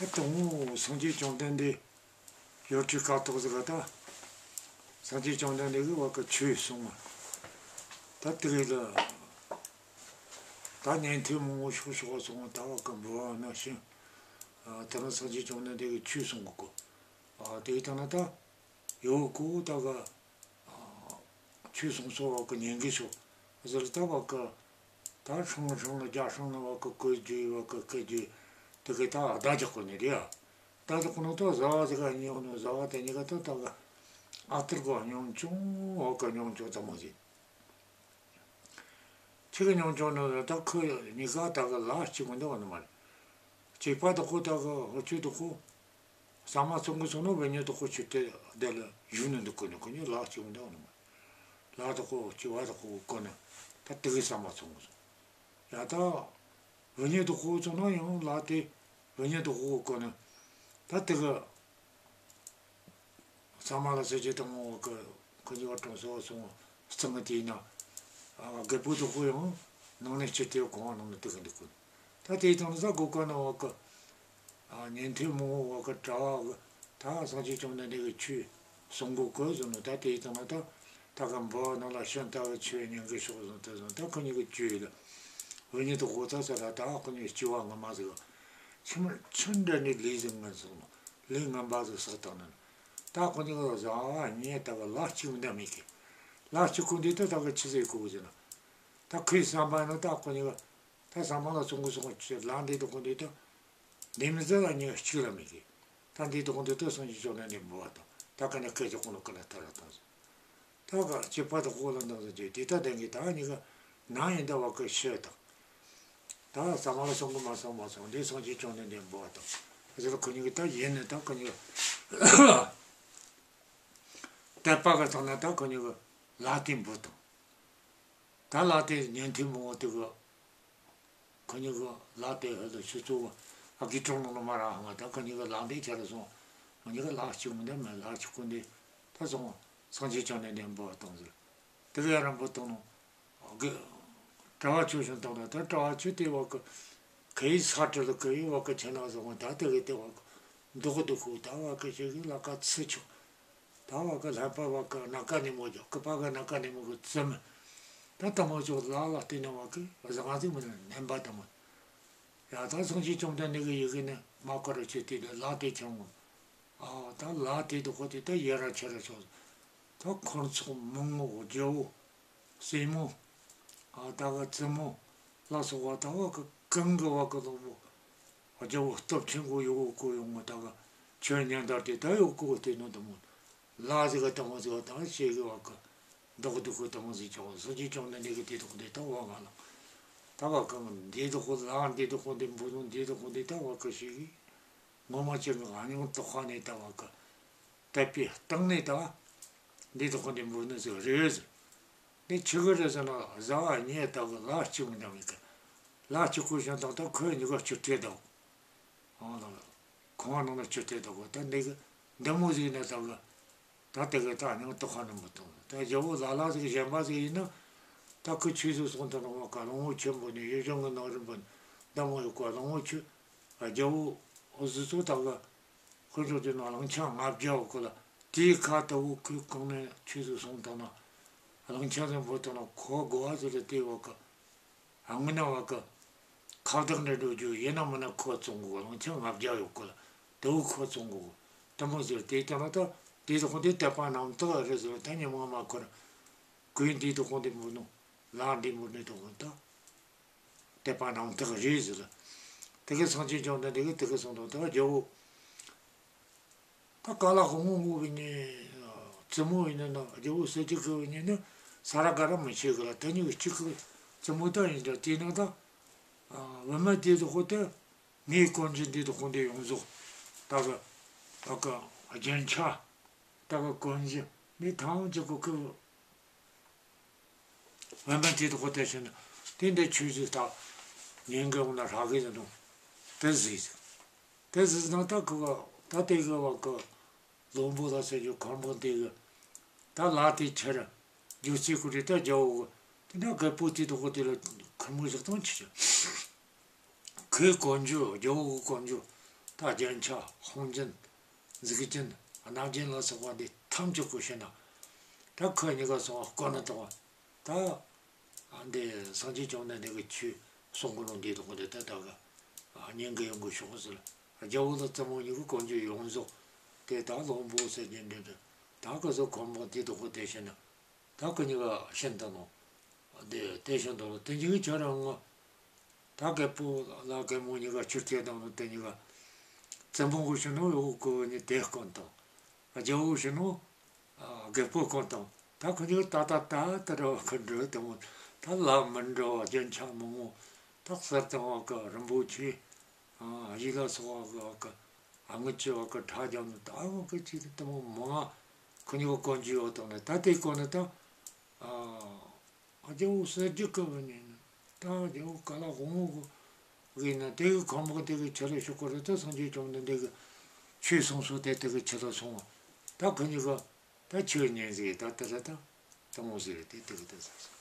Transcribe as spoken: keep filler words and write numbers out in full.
དང་པོ་སངས་རྒྱས་བཅོམ་ལྡན་འདས་ཡོད་དུས་སྐབས་ཐོག་ཟིག་ག་ད། སངས་རྒྱས་བཅོམ་ལྡན་འདས་ཀྱིས་བ་ཀ་ཆོས་གསུངས་པ། ད་དེ་གི་ལ་ད་ཉན་ཐོས་མང་པོ་ཤོག་ཤོག་སོང་། ད་བ་ཀ་འབུལ་བ་ནང་བྱོན། ཨ། དེ་རིང་སངས་རྒྱས་བཅོམ་ལྡན་འདས་ཀྱིས་ཆོས་གསུང་གི་གོ། ཨ། དེ་ཡི་སྟེང་ན་ད་ཡོད་གོ་ད་ག་ཆོས་གསུང་སོ་བ་ཀ་ཉན་གི་ཤོག་ཟེར། ད་བ་ཀ་ད་ཧྲང་ཧྲང་ལ་རྒྱ་ཧྲང་ལ་བ་ཀ་བཀོད་རྒྱུ་བ་ཀ་སྐད་རྒྱུ་དེ་གི་ད་བརྡ་རྒྱག་གོ་ནི་རེད་ཡ། བརྡ་རྒྱག་གོ་ནོ་ད་བཟའ་བ་ཟིག་ག་ཉོ་ནོ། བཟའ་བ་དེ་གཉིས་ཀ་ད་ད་ག་ཨ་ཐུར་གོ་ཉོ་ཆུང་བ་ཀ་ཉོ་ཆུང་ད་མོ་ཟིག་ཁྱེད་ཀྱི་མྱོང་བྱུང་ནི་ད་ཁོ་གཉིས་ཀ་ད་གི་ལ་གཅིག་མི་འདུག་བ་ནི་མ་རེད། གཅིག་པ་དེ་ཁོ་ད་གི་འུ་ཆོ་དེ་ཁོ་ཟ་མ་ཚོང་གི་སོང་ནོ་བུད་མེད་དེ་ཁོ་ཆུ་དེ་དེ་ལ་བཞུགས་ནི་འདུག་གོ་ནི། ཁོ་གཉིས་ལ་གཅིག་མི་འདུག་བ་ནི་མ་རེད། ལ་དེ་ཁོ་གཅིག་པ་དེ་ཁོ་གོ་ནི་ད་དེ་གི་ཟ་མ་ཚོང་གི་སོང་། ཡ་ད་བུད་མེད་དེ་ཁོ་ཚོ་ན་ཡང་ལ་དེ་བུད་མེད་དེ་ཁོ་གོ་ནི་ད་དེ་གི་ཚང་མ་ལ་ཟེར་གྱི་དང་པོ་གི་ཁོ་གཉིས་ཀ་གྲོང་སོ་སོང་སྟེང་གི་དེ་ན། ཨ། རྒད་པོ་དེ་ཁོ་ཡང་ནང་ནས་ཕྱིར་ཏེ་གོང་བ་ནང་ན་དེ་གི་འདུག་གོ། ད་དེའི་སྟེང་ན་ས་གོ་ཀ་ན་བ་ཀ་ཨ། ཉན་ཐོས་མང་པོ་བ་ཀ་གྲྭ་བ་གི་ད་སངས་རྒྱས་བཅོམ་ལྡན་འདས་ཀྱིས་ཆོས་གསུང་གོ་གོ་ཟེར་ནོ། ད་དེའི་སྟེང་ན་ད་ད་ག་འབུལ་བ་ནང་ལ་ཤིང་རྟ་གི་ཆོས་ཉན་གི་ཤོག་ཟེར་ནོ། དེ་ཟེར་ནོ་ད་ཁོ་གཉིས་ཀྱི་ཆོས་ལ་བུད་མེད་དེ་ཁོ་ད་ས་ད་ད་ཁོ་གཉིས་སྐྱེ་བ་སྔ་མ་ཟིག་ཆི་མ་ཆི་འདྲ་ནི་ལས་ཟིག་ངན་སོང་ནོ། ལས་ངན་པ་ཟིག་བསགས་བཏང་ནི། ད་ཁོ་གཉིས་ཀ་བཟའ་བ་ཉལ་ད་ག་ལ་གཅིག་མི་འདྲ་མེད་གི། ལ་གཅིག་གོ་འདི་ད་ད་ག་ཆི་ཟིག་གོ་ཟེར་ན། ད་ཁོས་བསམ་པ་ན་ད་ཁོ་གཉིས་ཀ་ད་ཟ་མ་ལ་སོང་གི་སོང་གི་ལ་འདི་དེ་གོ་འདི་ད་འདི་མི་ཟེར་ལ་ཉལ་གཅིག་ལ་མེད་གི། ད་འདི་དེ་གོ་འདི་ད་སངས་རྒྱས་བཅོམ་ལྡན་འདས་འབུལ་བ་དང་ད་ག་ནས་སྐད་ཅིག་གོ་ནོ་ག་ལ་ཐར་ར་བཏང་ཟེར། ད་ག་སྐྱེས་པ་དང་ཁོ་ལ་འདང་ཟེར་གྱི་དེ་ད་ལྡན་གི། ད་གཉིས་ཀ་ན་ཡིན་ད་བ་ཀ་ཤི་དང་། ད་ཟ་མ་ལ་སོང་གི་མ་སོང་མ་སོང་འདི་སངས་རྒྱས་བཅོམ་ལྡན་འདས་འབུལ་བ་དང་ཟེར། ཁོ་གཉིས་ཀྱི་ད་ཡིན་ནི་ད་ཁོ་གཉིས་ཀྱི་དད་པ་གི་སྟེང་ན་ད་ཁོ་གཉིས་ཀྱི་ལ་དེ་འབུལ་དང་། ད་ལ་དེ་ཉན་ཐོས་མང་པོ་དེ་གི་ཁོ་གཉིས་ཀྱི་ལ་དེ་ཧ་ལ་ཆུ་ཚོད་ཨ་གི་གྲོང་ནང་ལ་མ་ར་ཧང་ད་ཁོ་གཉིས་ཀྱི་ལ་འདི་ཁྱེར་སོང་། ཁོ་གཉིས་ཀྱི་ལ་གཅིག་མི་འདྲ་མེད། ལ་གཅིག་གོ་འདི་ད་སོང་སངས་རྒྱས་བཅོམ་ལྡན་འདས་འབུལ་བ་དང་ཟེར། དེ་ག་ཡ་ར་འབུལ་དང་ནོ། གི་གྲྭ་བ་ཆོས་གསུང་དང་ལ་ད་གྲྭ་བ་ཆོས་དེ་བ་ཀ་གི་ས་ཁྲི་ལ་གི་བ་ཀ་ཁྱེད་ན་བཟང་བ་ད་དེ་གི་དེ་བ་ཀ་མདོག་གི་སྡུག་ཁུ་ད་བ་ཀ་ཞིག་གི་ལ་ཀ་ཚི་ཆུ། ད་བ་ཀ་ལྷ་པ་བ་ཀ་ན་ཀ་ནི་མོ་ཇོ་ཀི་པ་ག་ན་ཀ་ནི་མོ་གི་ཙི་མི། ད་ད་མོ་ཇོ་ལ་ལ་བལྟས་ན་བ་ཀ་བཟང་ང་ཟིག་མི་ནི་ནན་པ་ད་མོ། ཡ་ད་སངས་རྒྱས་བཅོམ་ལྡན་འདས་ཀྱི་ཡི་གེ་ནི་མ་ཀ་ར་ཆེ་དེ་ལ་ལ་དེ་ཁྱང་ངོ་། ཨ་ད་ལ་དེ་དུ་ཁོ་དེ་ད་ཡ་ར་ཆེ་ར་ཆོག་ད་འཁོར་ཚོགས་མང་པོ་རྒྱལ་པོ། སྲས་མོ། ཨ་ད་ག་བཙུན་མོ་ལ་སོགས་པ་ད་བ་གི་གང་གི་བ་གི་ལོ་བོ། རྒྱལ་པོ་སྟོབས་ཆེན་པོ་ཡོད་གོ་ཡོང་ངོ་། ད་ག་ཆོས་ཉན་དར་དེ་ད་ཡོད་གོ་དེ་ནོ་དུ་མོ། ལ་ཟིག་ག་དུ་མོ་ཟིག་ག་ད་ཤེས་གི་བ་གི་མདོག་སྡུག་གི་དུ་མོ་ཟིག་ཆོག་སངས་རྒྱས་བཅོམ་ལྡན་འདས་ཀྱི་དེ་དག་དེ་ད་བ་ག་ལ། ད་བ་གི་འདི་དག་ལ་འདི་དག་འདི་འབུ་ནོ་འདི་དག་འདི་ད་བ་གི་ཤེས་གི། ངོ་མ་ཅན་གི་ཨ་ཉོང་དོགས་པ་ནས་ད་བ་གི། དད་པའི་སྟེང་ནས་ད་འདི་དག་འདི་འབུལ་ནི་ཟིག་རེད་ཟེར། འདི་ཆི་གི་རེད་ཟེར་ན་བཟའ་བ་ཉལ་ད་གི་ལ་གཅིག་མི་འདྲ་མེད་གི། ལ་གཅིག་གོ་ཞིང་དང་ད་ཁོས་གཉིས་ཀ་ཆུ་སྤྲད་དང་། ཨང་ལ་ཁང་བ་ནང་ན་ཆུ་སྤྲད་དང་གོ། ད་འདི་གི་འདི་མོ་ཟིག་ན་ད་གི་ད་དེ་གི་ད་ཨ་ཉོང་དོགས་པ་ནི་མི་གཏོང་། ད་རྒྱལ་པོ་ལ་ལ་ཟིག་གཞན་པ་ཟིག་ཡིན་ན་ད་ཁོས་ཆོས་ཟིག་གསུང་དང་ན་བ་ག་གླང་པོ་ཆེ་འབུལ་ནི་ཡུལ་ལྗོངས་གི་ནང་རི་འབུལ་ནི་འདི་མོ་ཡོད་གོ། གླང་པོ་ཆེ་རྒྱལ་པོ་འོ་ཟི་ཚོ་ད་གི་དཀོན་མཆོག་གི་ནང་གླང་ཆེན་ལྔ་བརྒྱ་ཡོད་གོ་ལ། དེའི་ཁ་ད་བུ་ཁོས་གང་ནས་ཆོས་ཟིག་གསུང་དང་ན་གླང་ཆེན་ཟིག་འབུལ་དང་ན་ཁོ་དགོ་བ་ཟིག་ལ་དེ་བ་གི། ཨ་ངུ་ན་བ་གི་ཁ་བདག་འདྲ་འགྲོ་རྒྱུ་ཡིན་ན་མིན་ན་ཁོ་བཙོང་གོ། གླང་ཆེན་ལྔ་བརྒྱ་ཡོད་གོ་ལ། དེ་བུ་ཁོ་བཙོང་གོ། དེ་མོ་ཟེར་དེ་ལྟ་ན་ད་དེ་དག་འདི་དད་པ་རྣམ་དག་རེད་ཟེར། ད་ཉི་མ་མ་ཁོ་ར་གོས་འདི་དག་འདི་འབུལ་ནོ་ལ་འདི་འབུལ་ནི་དག་ད། དད་པ་རྣམ་དག་རེད་ཟེར། དེ་གི་སངས་རྒྱས་བཅོམ་ལྡན་འདས་ཀྱིས་དེ་གི་གསུངས་དང་ད་རྒྱལ་པོ། ད་ག་ལ་དབང་པོ་ངོ་བོ་ཡིན་ནི། བཙུན་མོ་ཡིན་ནི་ན་རྒྱལ་པོ་གསལ་རྒྱལ་གི་ཡིན་ནི་ན་ས་ར་ག་ར་མི་ཤེས་གི་ལ། དེ་གཉིས་གཅིག་གི་བཙུན་མོ་ད་ཡིན་ད། དེ་ན་ད་བུད་མེད་དེ་དག་ད་ངའི་གོན་རྒྱུ་འདི་དག་འདི་ཡོངས་རྫོགས་ད་གི་ད་གི་རྒྱན་ཆ་ད་གི་གོན་རྒྱུ་འདི་ཐམས་ཅད་གི་ཁུ། བན་བན་དེ་དག་དེ་བྱས་ན་དེ་འདྲ་ཆོས་ཟིག་ད་ཉན་གི་འོང་ན་ཧྲ་གི་ཟེར་ནོ། དེ་ཟིག་ཟིག་དེ་ཟིག་ན་ད་གི་བ་ད་དེ་གི་བ་གི་བློན་པོ་ལ་ཟེར་རྒྱུ་ཁང་པ་དེ་གི་ད་ལ་དེ་ཁྱེར་རྒྱུ་རྩིས་ཁུ་རེ་ད་རྒྱ་བོ་གི་དེ་འདྲ་རྒད་པོ་དེ་དག་དེ་ལ་ཁུར་མོ་ཟིག་བཏང་ཆི་ཆི། ཁོས་གོན་རྒྱུ་རྒྱ་བོ་གི་གོན་རྒྱུ་ད། ད་རྒྱན་ཆ་དཔུང་རྒྱན་གཟུགས་རྒྱན་སྣ་རྒྱན་ལ་སོགས་པ་འདི་ཐམས་ཅད་ཀོ་ཤེས་ན། ད་ཁོ་གཉིས་ཀ་སོང་བ་བསྐོར་ནས་བཏང་བ། ད་ཨ་འདི་སངས་རྒྱས་བཅོམ་ལྡན་འདས་ཀྱི་ཆོས་གསུང་གི་ནོ་འདི་དང་གོ་འདི་ད་ད་ག་ཉན་གི་ཡོང་གི་ཤོག་ཟེར། རྒྱལ་པོ་དང་བཙུན་མོ་གཉིས་ཀྱི་བཀོད་ཇུས་ཡོངས་རྫོགས་དེ་ད་བློན་པོ་ཟེར་གྱི་འདི་འདི་ད་ག་ཟོ་ཁོ་མོ་འདི་དང་གོ་དེ་བཤད་ན། ད་ཁོ་གཉིས་ཀ་ཤིན་ཏུ་ནོ། དེ་དེ་བཤད་འདུག་ལ། དེ་གཉིས་ཀྱི་ཆ་ར་ངོ་། ད་རྒད་པོ་ལ་རྒད་མོ་གཉིས་ཀ་ཆུ་སྐྱེས་དང་ནོ། དེ་གཉིས་ཀ་བཙུན་མོ་གི་ཕྱི་ནང་འོག་གི་ནི་དེ་སྐོན་དང་། རྒྱལ་པོ་ཕྱི་ནང་རྒད་པོ་སྐོན་དང་། ད་ཁོ་གཉིས་ཀ་ད་ད་ད་ད་ར་ཁོ་འདྲ་དེ་མོ། ད་ལ་མི་འདྲ་བ་རྒྱན་ཆ་མང་བོ། ད་གསེར་དང་བ་གི་རིན་པོ་ཆེ། ཨ་ཡིད་ལ་སོགས་པ་གི་བ་གི། ཨ་ངུ་ཆེ་བ་གི་ཁྲ་རྒྱབ་ནི་ད་བ་གི་ཅི་དེ་མོ་མང་ང་། ཁོ་གཉིས་ཀ་གོན་གྱི་ཡོད་དང་ནི། ད་དེ་གོན་ནི་ད། ཨ་རྒྱལ་པོ་གསེར་གྱི་ཀི་བུ་ནི་ནི། ད་རྒྱལ་པོ་ཀ་ལ་དབང་བོ་གི་གི་ནི་དེ་གི་ཁོ་མོ་གི་དེ་གི་ཆི་ལ་ཤོག་གོ་རེ། ད་སངས་རྒྱས་བཅོམ་ལྡན་འདས་གི་ཆོས་གསུངས་སོ། དེ་དེ་གི་ཆི་ལ་སོང་བ། ད་ཁོ་གཉིས་ཀ་ད་ཆོས་ཉན་ཟིག་ད་དེ་ར་ད་དང་བོ་ཟིག་རེད། དེ་དེ་གི་ད་ཟེར་སོང་